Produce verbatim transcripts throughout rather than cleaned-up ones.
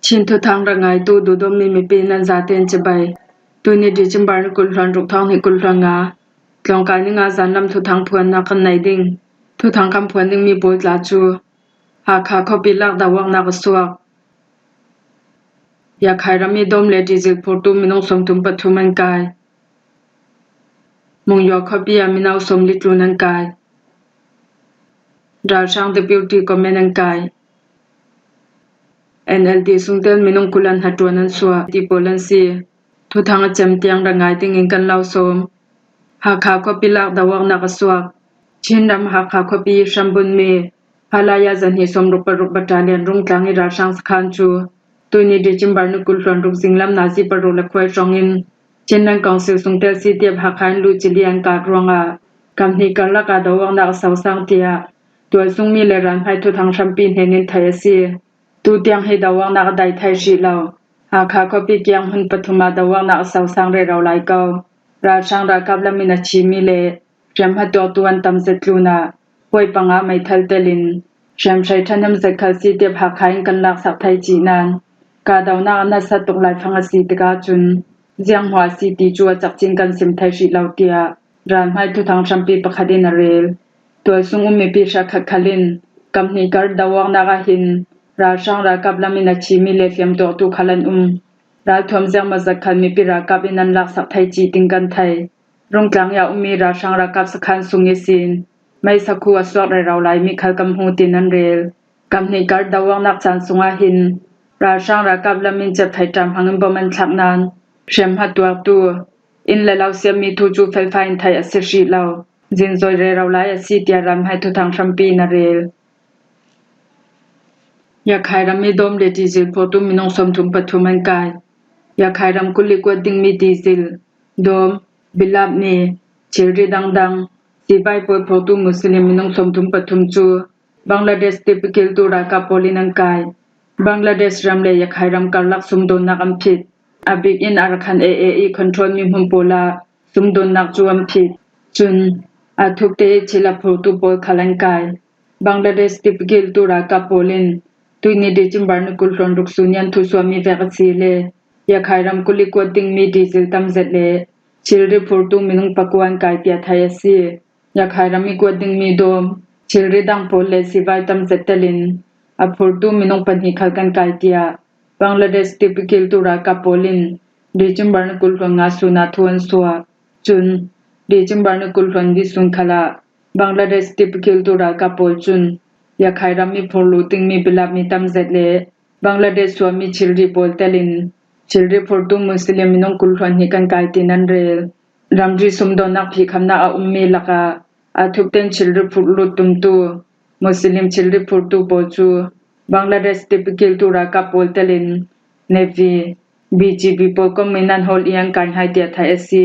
Chin thuthang rak ngaitu duhdawtmi mipi nan zaten cibai. Tuni December ni kul hluan ruk, thawng hnih kul hluan nga, tlawngkai ni nga zanlam thuthang phuannak kan nei ding. Thuthang kan phuan dingmi pawl tla cu Hakha khuapi lak dauawknak a suak. Yakhai ram i dawm le dizil phurtu minung sawmthum pathum an kai. Mungyaw khuapi ah mino sawmli tlun an kai. Ralhrang Deputy Command an kai. N L D sungtel minung kul an hnaṭuan an suah ti pawl an si. Thuthang a cem tiang rak ngai dingin kan lo sawm. Hakha khuapi lak dauawknak a suak. Chin ram Hakha khuapi i hrambunmi Halaya zahnih sawmruk paruk battalion Rungtlang i ralhrang sakhan cu tuni December ni kul hluan ruk zinglam nazi paruk le khuai hrawngin Chinland Council sungtel C T F Hakha in luhcili an kak ruangah kam hnih karlak ah dauawknak a sosang tiah tualsungmi le ralhmai thuthang hrampi hnenin theih a si. Tutiang hi dauawknak a dai thai hrih lo. Hakha khuapi kiang hmun pathum ah dauawknak a sosang rero lai ko. Ralhrang ralkap lam in a thimi le hriamhma tuaktu an tam zet tlunah huai panga meithal telin hriamhrei ṭhahnem zet khal C T F Hakha in kan laksak thei cih nan kahdohnak a nasa tuk laifang a si tikah cun zianghmuah a si ti cu a cakcin kan sim thei hrih lo tiah ralhmai thuthang hrampi pakhat in a rel. Tualsung um mipi hriakhat khal in kam hnih kar dauawknak ah hin ralhrang ralkap lam in a thimi le hliamtuaktu khal an um. Ralthuam ziangmawzat khal mipi ralkap in an laksak thei cih ding kan thei. Rungtlang i a ummi ralhrang ralkap sakhan sung ihsin meisa khu a suak rero lai mi khal kan hmu, tin an rel. Kam hnih kar dauawknak caan sungah hin ralhrang ralkap lam in ciapthaih ṭam hmangin bom an thlak nan hriamhma tuaktu inn le lo siammi thu cu felfai in theih a si hrih lo. Zinzoi rero lai a si tiah ralhmai thuthang hrampi in a rel. Yakhai ram i dawm le dizil phurtu minung sawmthum pathum an kai. Yakhai ram kulh i kuat dingmi dizil, dawm, bilapmi, thilri dangdang, sivai pawl phurtu Muslim minung sawmthum pathum cu Bangladesh tipikiltu ralkap pawl in an kai. Bangladesh ram le Yakhai ram karlak sumdawnnak an phit. A bik in Arakan A A i control mi hmun pawl ah sumdawnnak cu an phit. Cun a thukte i thil a phurtu pawl khal an kai. Bangladesh tipikiltu ralkap pawl in tuni December ni kul hluan ruk sunian thusuahmi vek a si le Yakhai ram kulh i kuat dingmi dizil tam zet le thilri phurtu minung pakua an kai tiah theih a si. Yakhai ram i kuat dingmi dawm, thilri dang pawl le sivai tam zet telin a phurtu minung pahnih khal kan kai tiah Bangladesh tipikiltu ralkap pawl in December ni kul hluan nga sun ah thu an suah. Cun December ni kul hluan li sun khal ah Bangladesh tipikiltu ralkap pawl cun Yakhai ram i phurlut dingmi bilapmi tam zet le Bangladesh suahmi thilri pawl telin thilri phurtu Muslim minung kul hluan hnih kan kai, tin an rel. Ramri sumdawnnak phihkhamnak a ummi lakah a thukten thilri phurlut tumtu Muslim thilri phurtu pawl cu Bangladesh tipikiltu ralkap pawl telin Navy, B G B pawl kong in an hawl i an kai hna tiah theih a si.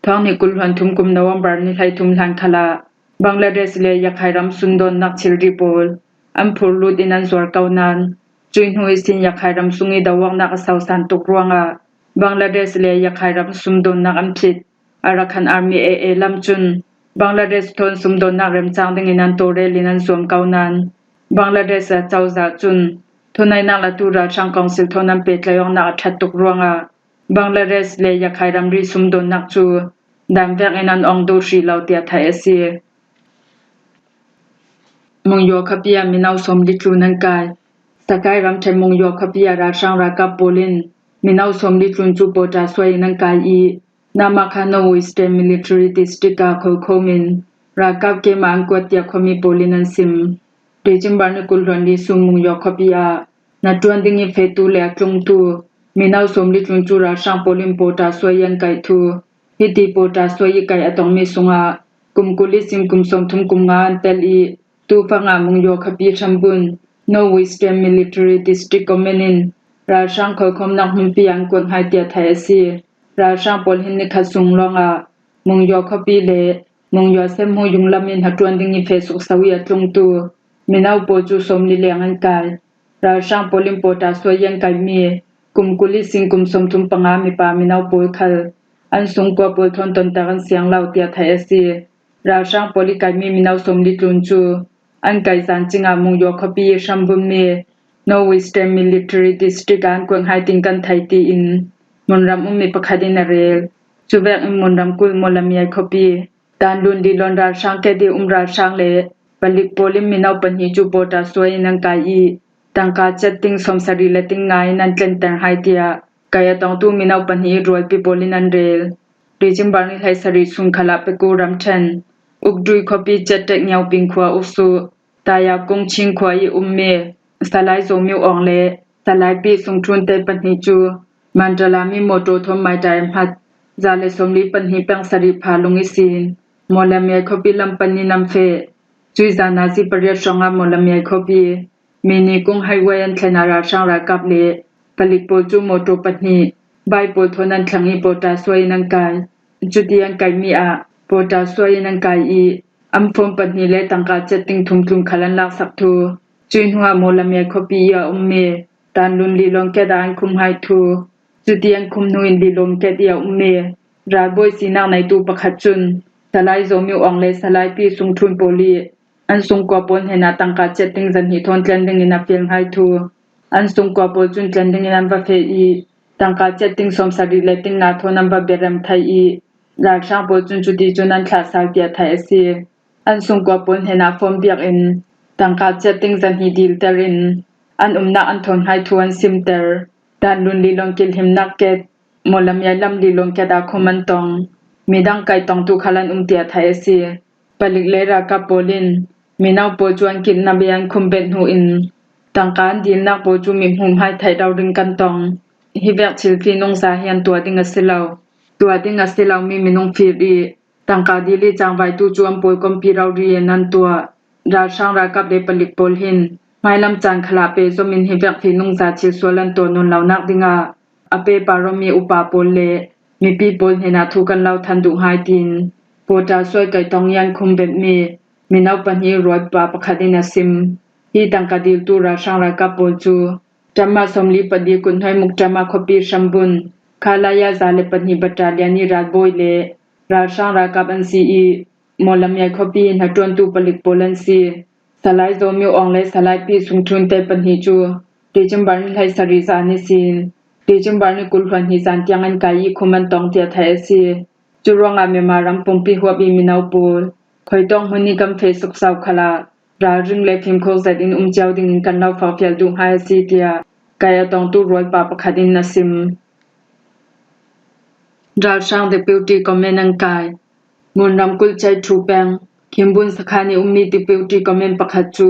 Thawng hnih kul hluan thum kum November ni hleithum hlan khal ah Bangladesh le Yakhai ram sumdawnnak thilri pawl an phurlut in an zuar ko nan, cuih hnu ihsin Yakhai ram sung i dauawknak a sosang tuk ruangah Bangladesh le Yakhai ram sumdawnnak an phit. Arakan Army, A A lam cun Bangladesh thawn sumdawnnak remcang dingin an tawlrel in an zuam ko nan, Bangladesh a cozah cun thuneihnak latu ralhrang kawngsil thawn an pehtlaih awknak a ṭhat tuk ruangah Bangladesh le Yakhai ramri sumdawnnak cu dan vek in an ong duh hrih lo tiah theih a si. Mungyaw khuapi ah mino sawmli tlun an kai. Sakai ramṭhen Mungyaw khuapi ah ralhrang ralkap pawl in mino sawmli tlun cu pawṭa suai in an kai i, Namakhano Western Military District ah kholkhawm in ralkap kem ah an kuat tiah khuami pawl in an sim. December ni kul hluan li sun Mungyaw khuapi ah hnaṭuan ding i fehtu le a tlungtu mino sawmli tlun cu ralhrang pawl in pawṭa suai i an kaih thu, hiti pawṭa suai i kaih a tongmi sungah kum kul ihsin kum sawmthum kum nga an tel i, tufang ah Mungyaw khuapi hrambun North Western Military District Command in ralhrang kholkhawmnak hmunpi ah an kuat hngai tiah theih a si. Ralhrang pawl hin nikhat sung lawngah Mungyaw khuapi le Mungyaw semhmu yung lam in hnaṭuan ding i feh sukso i a tlungtu mino pawl cu sawmli leng an kai. Ralhrang pawl in pawṭa suai i an kaihmi kum kul ihsin kum sawmthum panga mipa mino pawl khal an sungkua pawl thawn tontak an siang lo tiah theih a si. Ralhrang pawl i kaihmi mino sawmli tlun cu an kaih zan cingah Mungyaw khuapi i hrambunmi North Western Military District ah an kuat ngai ding kan thei, tiin hmunram ummi pakhat in a rel. Cuvek in hmunram kulh Mawlamyine khuapi, Tanlun Lilawn ralhrang kedi um ralhrang le palik pawl in mino pahnih cu pawṭa suai in an kai ih, tangka ciat ting sawmsarih le ting nga in an tlenter hai, tiah Kaiatawngtu mino pahnih ih rualpi pawl in an rel. December ni hleisarih sun khalah Pekuh ramṭhen Ukdui khuapi ciat ṭek Ngiauping khua uksuh Tayakung Chin khua ih ummi Salai Zo Myo Aung le Salai Pi Sung Htun te pahnih cu Mandalay mi mawṭaw thawn Maitai a hmat za le sawmli pahnih peng sarih pha lung ihsin Mawlamyine khuapi lam pan in an feh. Cuih zan nazi pariat hrawngah Mawlamyine khuapi Mini Kung Highway an thlen ah ralhrang ralkap le palik pawl cu mawṭaw pahnih, bai pawl thawn an thlang ih pawṭa suai in an kai. Cuti an kaihmi ah pawṭa suai in an kai ih, an phone pahnih le tangka ciat ting thum tlun khal an laksak thu. Cuih hnuah Mawlamyine khuapi ih a ummi Tanlun Lilawn ket ah an khum hai thu. Cuti an khum hnu in Lilawn ket ih a ummi ralbawi sinak neitu pakhat cun Salai Zo Myo Aung le Salai Pi Sung Htun pawl ih an sungkua pawl hnenah tangka ciat ting zahnih thawn tlen dingin a fial ngai thu. An sungkua pawl cun tlen dingin an va feh ih, tangka ciat ting sawmsarih le ting nga thawn an va berem thei ih, ralhrang pawl cun cuticun an thlahsal tiah theih a si. An sungkua pawl hnenah phone biak in tangka ciat ting zahnih dilter in an umnak an thawn ngai thu an simter. Tanlun Lilawn kilhimnak ket Mawlamyine lam Lilawn ket ah khum an tong. Midang kaitongtu khal an um tiah theih a si. Palik le ralkap pawl in mino pawl cu an kidnap ih an khum bet hnu in tangka an dilnak pawl cu mithmuh hmaithaih rori in kan tong. Hi vek thil fihnungza hi an tuah ding a si lo. Tuah ding a si lomi minung fir ih tangka dil ih cangvaitu cu an pawl kompi rori in an tuah. Ralhrang ralkap le palik pawl hin hmailam caan khalah pehzom in hi vek fihnungza thil sual an tuah nawn lonak dingah a pehpar awmi upa pawl le mipi pawl hnenah thu kan lo than duh ngai, tiin pawṭa suai kaitong ih an khum betmi mino pahnih rualpa pakhat in a sim. Hi tangka diltu ralhrang ralkap pawl cu ṭama sawmli pali kut hnuai muk ṭama khuapi hrambun Khalaya za le pahnih battalion ih ralbawi le ralhrang ralkap an si ih, Mawlamyine khuapi ih hnaṭuantu palik pawl an si. Salai Zo Myo Aung le Salai Pi Sung Htun te pahnih cu December ni hleisarih zan ihsin December ni kul hluan hnih zan tiang an kai ih khum an tong tiah theih a si. Cu ruangah Myanmar ram pumpi huap ih mino pawl khuitawk hmun ih kan feh suksau khalah ralring le fimkhur zet in um cio dingin kan lo fakfial duh ngai a si, tiah kai a tongtu rualpa pakhat in a sim. Ralhrang Deputy Command an kai. Mun ramkulh Cei Ṭhu peng Khimbun sakhan ih ummi Deputy Command pakhat cu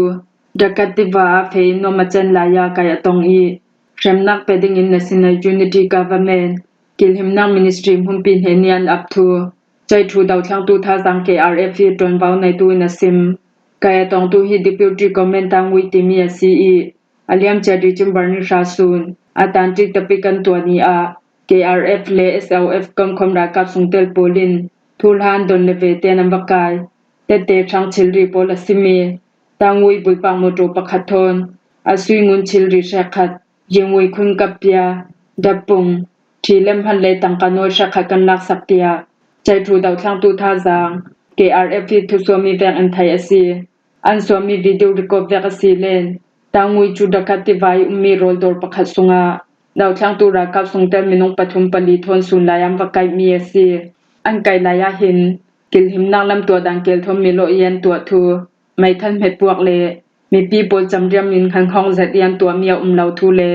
Dakativa ah feh in nuam a cen lai ah kai a tong ih, hremnak pe dingin National Unity Government, kilhimnak ministry hmunpi hnen ih an ap thu Cei Ṭhu dohthlangtu thazang K R F ih ṭuanvo neitu in a sim. Kai a tongtu hi Deputy Command Tang Wui timi a si ih, a liamcia December ni hra sun a tanṭik tapi kan tuah ni ah K R F le S O F komkhawm ralkap sungtel pawl in thuhla an don le ve tein an va kai. Tette ṭhang thilri pawl a simi Tang Wui bulpak mawṭaw pakhat thawn a sui ngun thilri hrekkhat, Yingwei khun kappia, dappung, ṭhi le hman le tangka nawl hrekkhat kan laksak, tiah Cei Ṭhu dohthlangtu thazang K R F ih thusuahmi vek in theih a si. An suahmi video record vek a si len, Tang Wui cu Dakativa ih ummi rawldawr pakhat sungah dohthlangtu ralkap sungtel minung pathum pali thawn sun lai an va kaihmi a si. An kaih lai ah hin kilhimnak lamtuah dan kelthawn milawh ih an tuah thu, meithal hmet puak le mipi pawl camriam in hhanhawng zet ih an tuahmi a um lo thu le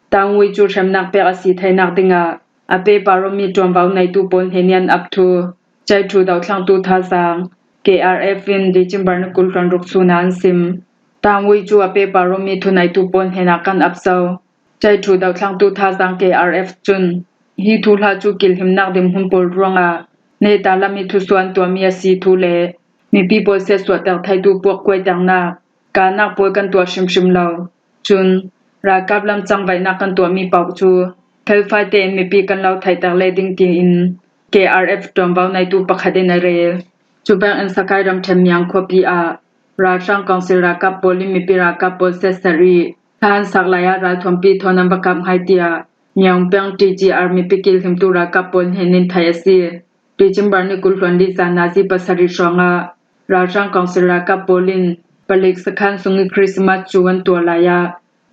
Tang Wui cu hremnak pek a si theinak dingah a pehpar awmi ṭuanvo neitu pawl hnen ih an ap thu Cei Ṭhu dohthlangtu thazang K R F in December ni kul hluan ruk sun ah an sim. Tang Wui cu a pehpar awmi thuneitu pawl hnenah kan ap zo. Cei Ṭhu dohthlangtu thazang K R F cun hi thuhla cu kilhimnak dinhmun pawl ruangah neta lam ih thusuah an tuahmi a si thu le mipi pawl siatsuahter theitu puakkuaiternak, kahnak pawl kan tuah hrimhrim lo. Cun ralkap lam cangvaihnak kan tuahmi paoh cu felfai tein mipi kan lo theihter leh ding, tiin K R F ṭuanvo neitu pakhat in a rel. Cuvek in Sakai ramṭhen Miang khuapi ah ralhrang council ralkap pawl in mipi ralkap pawl siatser ih thla an sak lai ah ralthuampi thawn an va kap ngai, tiah Miang peng T G R mipi kilhimtu ralkap pawl hnen in theih a si. December ni kul hluan li zan nazi pasarih hrawngah ralhrang council ralkap pawl in palik sakhan sung ih Christmas cu an tuah lai ah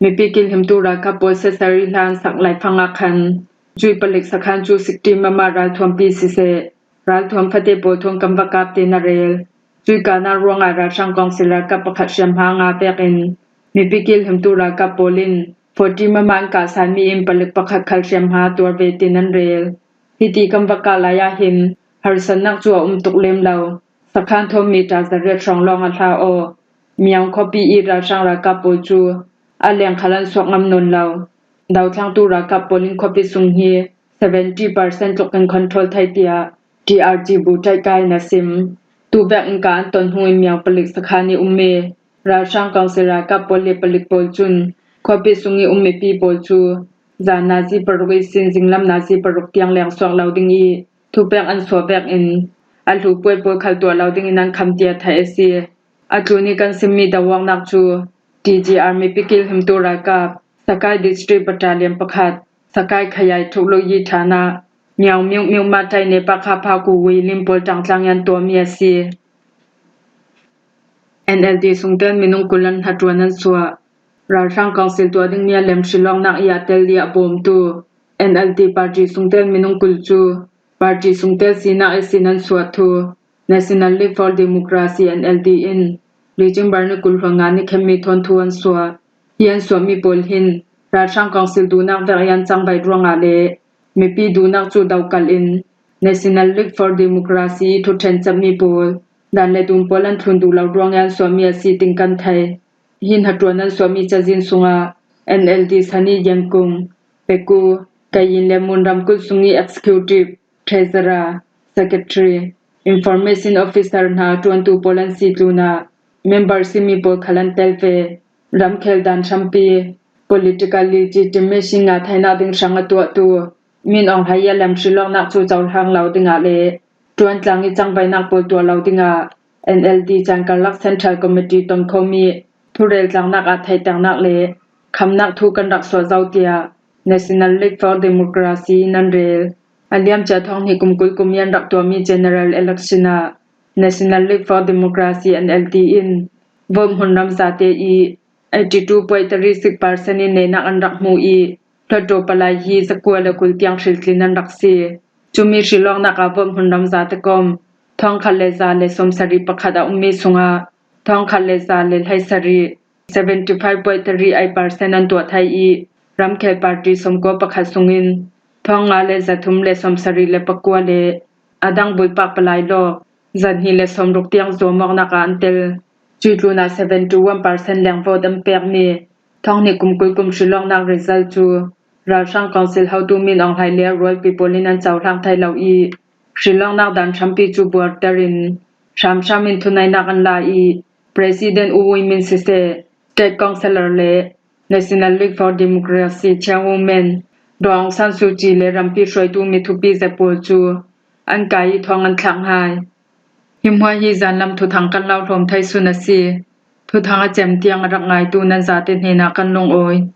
Mipi kilhimtu ralkap pawl sesari hlan sak laifang ah khan cui palik sakhan cu sikti mama ralthuampi siseh, ralthuam fate pawl thawng kan va kap tein a rel. Cui kahnak ruangah ralhrang kawngsil ralkap pakhat hriamhma nga vekin mipi kilhimtu ralkap pawl in forty mama an kahsanmi in palik pakhat khal hriamhma tuar ve tin an rel. Hiti kan va kah lai ah hin harsatnak cu a um tuk lem lo. Sakhan thawm meter zariat hrawng lawng a hla aw. Miang khuapi i ralhrang ralkap pawl cu a leng khal an suak ngam nawn lo. Dothlangtu ralkap pawl in khuapi sung hi seventy percent tluk in control thei tiah T R G bu ṭaihka in a sim. Tu vek in ka an ton hnu in miang palik sakhan i um i ralhrang kawngsil ralkap pawl le palik pawl cun khuapi sung i um mipi pawl cu zan nazi paruk i sin zinglam nazi paruk tiang leng suak lo ding i thupek an suah vekin a hlupuai pawl khal tuah lo dingin an kham tiah theih a si. A tlun i kan simmi doawknak cu T G R mipi kilhimtu ralkap Sakai District Battalion pakhat, Sakai Khayai Thuklo yi ṭhan ah Miao Miu Miu Matai Nepakha Phaku Wei Lim pawl ṭangtlang i an tuahmi a si. N L D sungtel minung kul an hnaṭuan an suah. Ralhrang kawngsil tuah dingmi a lem hrilawknak i a tel i a bawmtu N L D party sungtel minung kul cu party sungtel sinak ihsin an suah thu National League for Democracy, N L D, in December ni kul hluan nga ni khenmi thawn thu an suah. Hi an suahmi pawl hin ralhrang kawngsil duhnak vek i an cangvaih ruangah le mipi duhnak cu dokal in National League for Democracy i thuṭhen cepmi pawl, dan le dun pawl an thlun duh lo ruang i an suahmi a si ting kan thei. Hi hnaṭuan an suahmi cazin sungah N L D Sani Yengkung, Peku, Kayin le Mun ramkulh sung i Executive, Treasurer, Secretary, Information Officer hna ṭuantu pawl an si tlunah member simi pawl khal an tel ve. Ramkhel dan hrampi, political legitimacy ngah theinak ding hrang a tuahtu Min Aung Hlaing i a lem hrilawknak cu cohlang lo dingah le ṭuantlang i cangvaihnak pawl tuah lo dingah N L D Caan Karlak Central Committee ton khomi thurel tlangnak ah theihternak le khamnak thu kan rak suah zo tiah National League for Democracy in an rel. A liamcia thawng hnih kum kul kum i an rak tuahmi general election ah National League for Democracy, N L D, in vote hmunram zate i eighty two point three six percent in nehnak an rak hmu i, Hluttaw palai hi zakua le kul tiang hriltlin an rak si. Cumi hrilawknak ah vote hmunram zate kom thawngkhat le za le sawmsarih pakhat a ummi sungah thawngkhat le za le hleisarih, seventy five point three eight percent, an tuah thai i, ramkhel party sawmkua pakhat sungin thawng nga le zathum le sawmsarih le pakua le a dang buipak palai lawk zahnih le sawmruk tiang zuamawknak ah an tel. Cui tlunah seventy one percent leng vote an pekmi thawng hnih kum kul kum hrilawknak result cu ralhrang kawngsil hotu Min Aung Hlaing le a rualpi pawl in an cohlang thai lo i, hrilawknak dan hrampi cu buarter in hramhram in thuneihnak an la i, President U Win Myint siseh, State Councillor le National League for Democracy Chairwoman Daw Aung San Suu Kyi le rampi hruaitu mi thupi zet pawl cu an kai i thawng an thlak hngai. Hi hmuah hi zanlam thuthang kan lo hlawm thei sun a si. Thuthang a cem tiang a rak ngaitu nan zate hnenah kan lungawi.